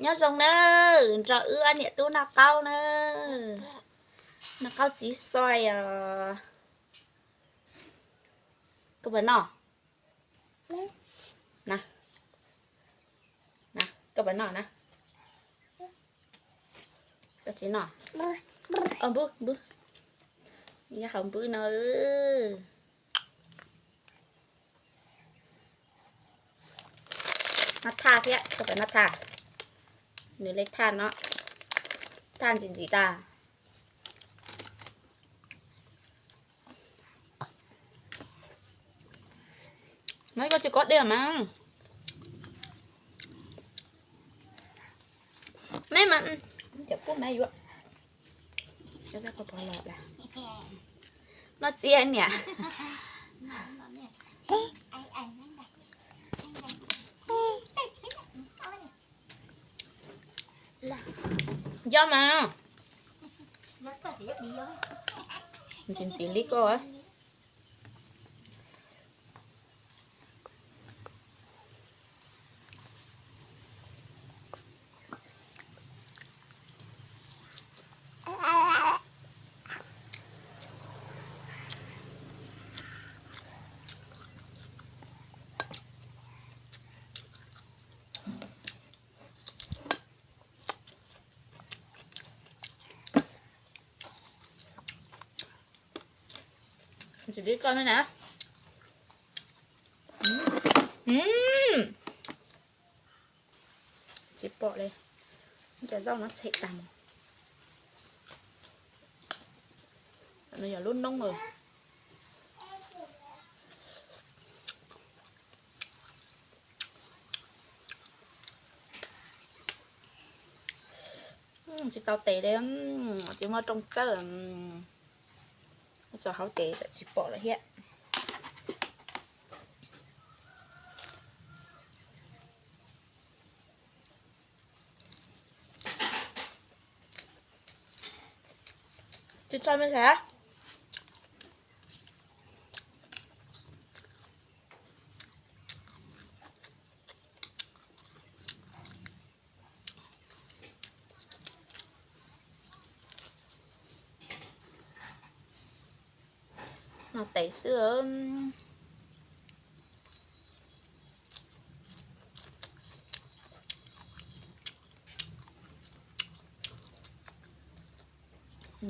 Nyob zoo nawb, nrog wb ob niam tub noj qaub nawb. Noj qaub txiv xoi os. Koj puas noj? Na, na, koj puas noj na? Koj tsis noj? Npwb, npwb, nyob hauv npwb no. Noj thaj thiab, koj puas noj thaj? Nws li thaj no, thaj ntxim ntxim tas. Maiv, koj tsis kob dej mas. Maiv mas, cov pub maiv yuav. Noj txiv niam. Nco mas. Ntxim ntxim li koj. Ntxim li koj me na. Tsis pom li, cov zaub no tshem tag mus. No yog lub noob lawm. Tsis tau tes li, tsis muaj rooj txawb. Txog hauv tes txawm tsis pom lawm thiab. Tsis txhob me ntxhais. Noj tes xwb.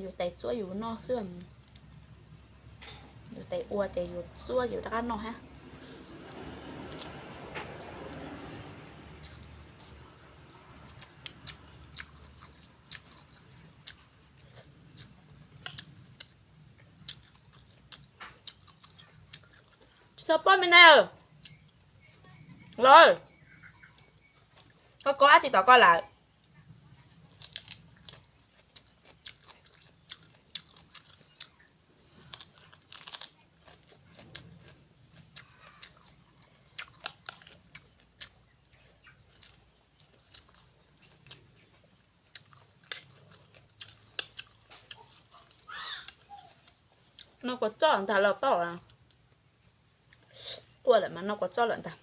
Yus tes txuab yus noj xwb. Yus tes ua ces yus txuab yus rov qab noj thiab. Tsis txhob pob me na. Los, koj kob dab tsi tom koj lawm? Noj kua txob ntag los paub. Quaj lawm mas noj kua txob lawm ntag.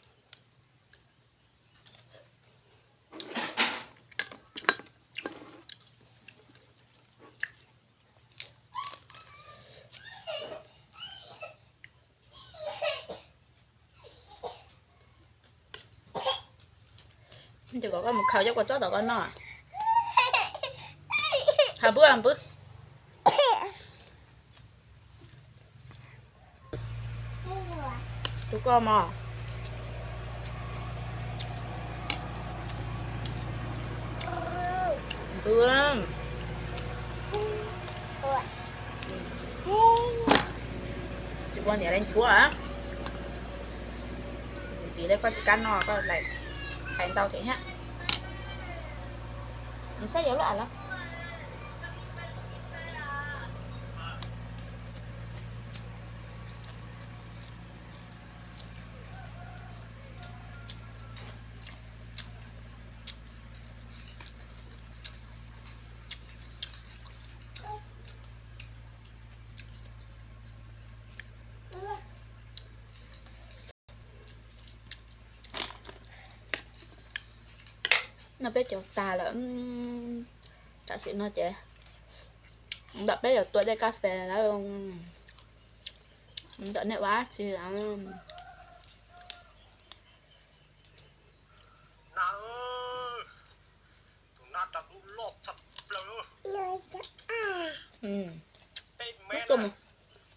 Ces kom koj mus khaws cov kua txob tom koj noj. Hab npwb, hab npwb. Tus koj mog. Npwb. Tsis ua niam li nchuav. Ntxim ntxim li koj tsis kam noj koj hais ntau thiab thiab. Saib yuav lub a los. Noj peb caug tag lawm, tam sim no ces ntawm peb yuav tua dej kas fes lawm, ntawm nej ua dab tsi lawm?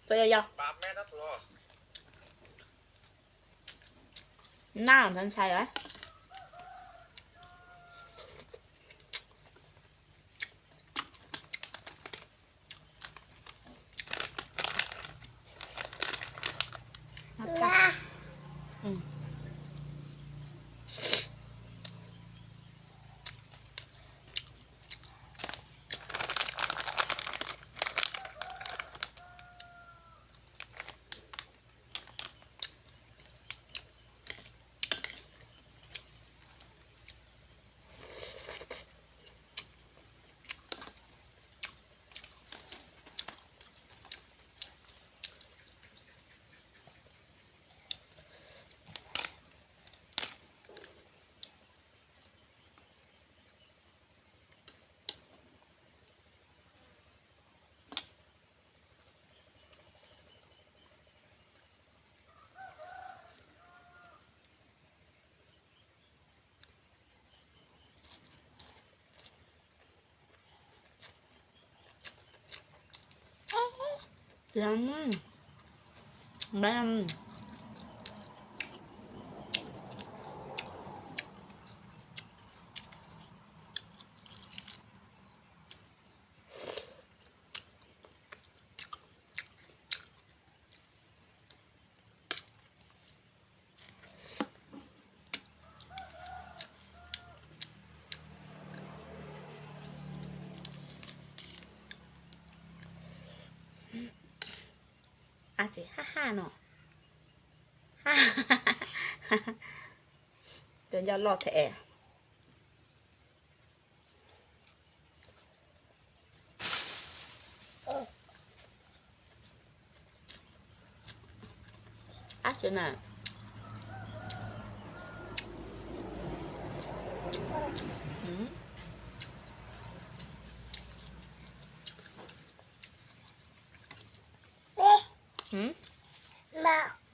Tua yog yog. Naj ntxhais ntxhais lawm. A tsis haj haj no. Tus nco loj thiab. Ab tsi na.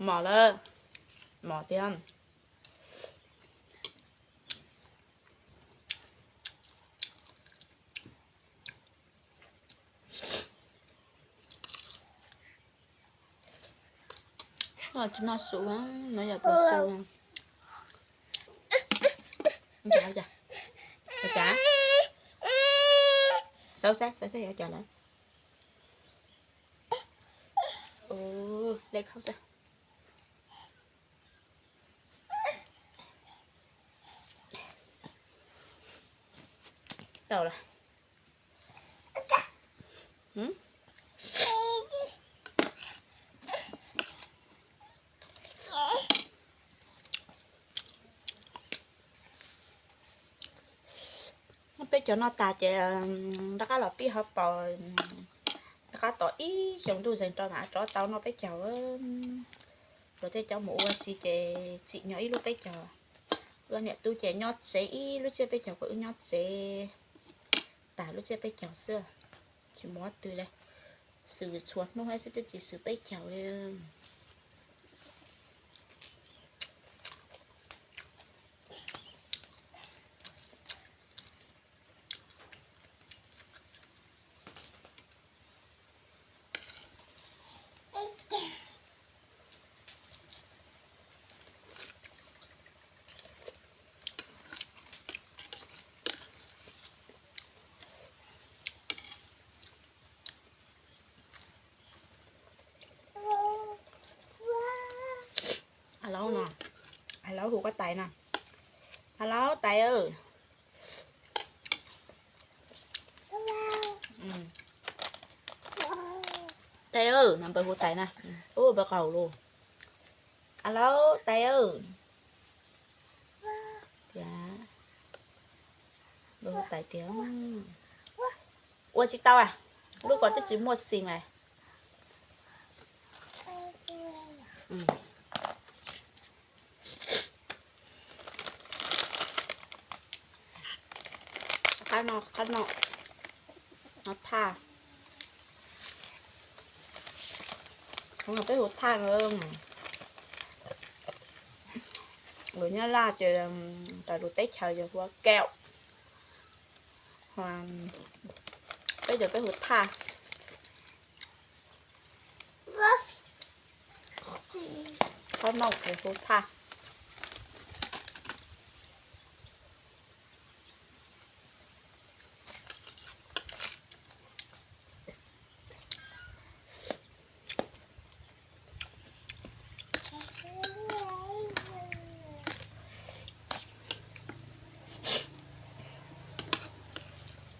Mom lawm, mom tiag. Tsis noj su, no yog pluas su. Xauv xav, xauv xav yuav cas lawm. Ua lej khaub tag. Tau lawm. Peb caug noj tas ces rov qab los pib hauv paus, rov qab tos ib xyoos ntuj zeeg rau mam rov tau noj peb caug. Luag tej cov mus ua si ces tsim nyog ib lub peb caug. Wb niam tub ces nyob tsev ib lub tsiab peb caug, kom wb nyob tsev tas lub tsiab peb caug xwb, tsis mus qhov twg li. Xwm txhua hnub xwb twb tsis xwm peb caug li. A Laub no, A Laub hu koj tais no. A Laub tais aw. Tais aw no, npawg hu tais na. Ub, npawg qaug lus. A Laub tais aw. Tias, npawg hu tais tias, ua tsis tau a, lub ko twb tsis muaj xim lawm. Qab no, qab no, no thaj. Peb hu thaj na. Lus Nyab Laj ces, raws lus teb chaws ces hu kẹo, peb ces peb hu thaj. Qab no ces hu thaj.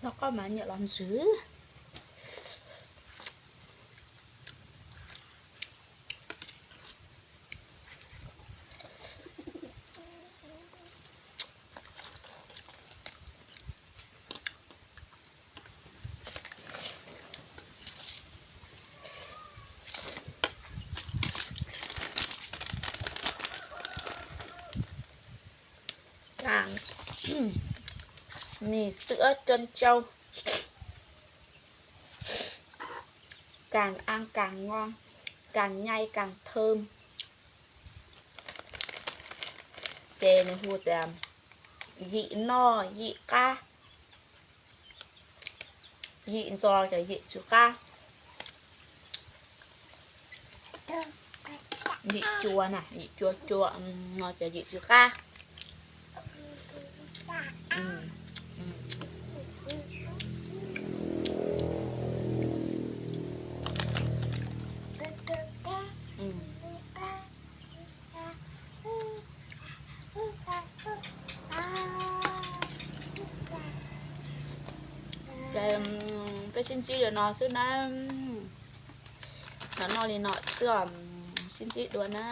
Noj koj mas nyiam los ntswv. Mì sữa trân châu, càng ăn càng ngon, càng nhai càng thơm. Ces nws hu tias yim noj yim qab, yim ntxo ces yim tsw qab. Yim cua na, yim cua cua no ces yim tsw qab. Ces peb sib ntsib li no xwb na. Noj noj li no xwb os, sib ntsib dua na.